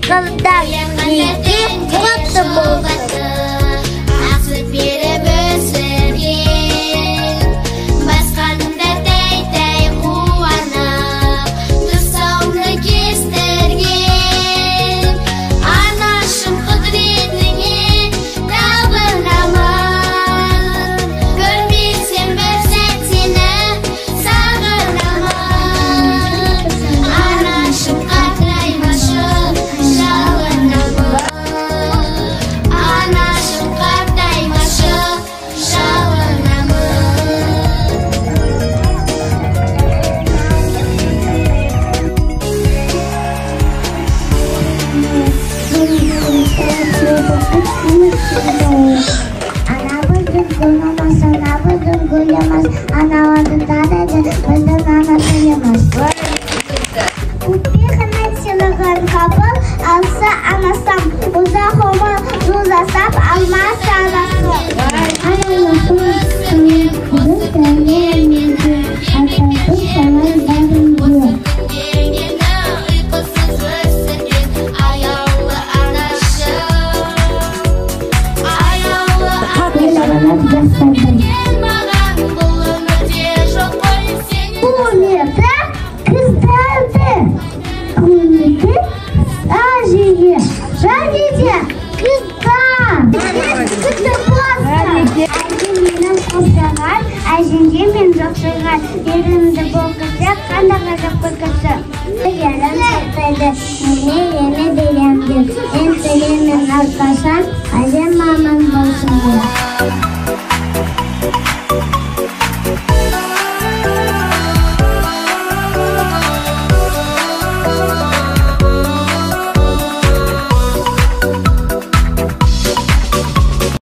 Қыздар неке құтты болсын. Ақ сүт беріп өсірген, басқанымда тәй-тәй қуанып, тұсауымды кестірген. Анашым, құдіретіңе табынамын, көрмесем бір сәт сені сағынамын. Анашым, қартаймашы, жалынамын. Анашым, қартаймашы, жалынамын. Ана біздің гүліміз, ана біздің гүліміз, аналарды таниды, біздің ана тіліміз. Өкпе сыйлығын қабыл алса анасам, ұзақ ғұмыр жол жасап алмаса анасы. Мені ұйқысыз өсірген аяулы анашым, аяулы анашым, маған бұл өмірде жоқ қой сен. Құрметті қыздарды, құрметті әжеге, және де қыздар. Құтты болсын. Әжем менің қолдаған, әжемде мен жоқшыған, ерімді бұл кісі, қандай ғажап бір кісі. Ерім сақтайды, мені еме берем деп, мен тілеймін әрқашан, әжем аман болсын деп.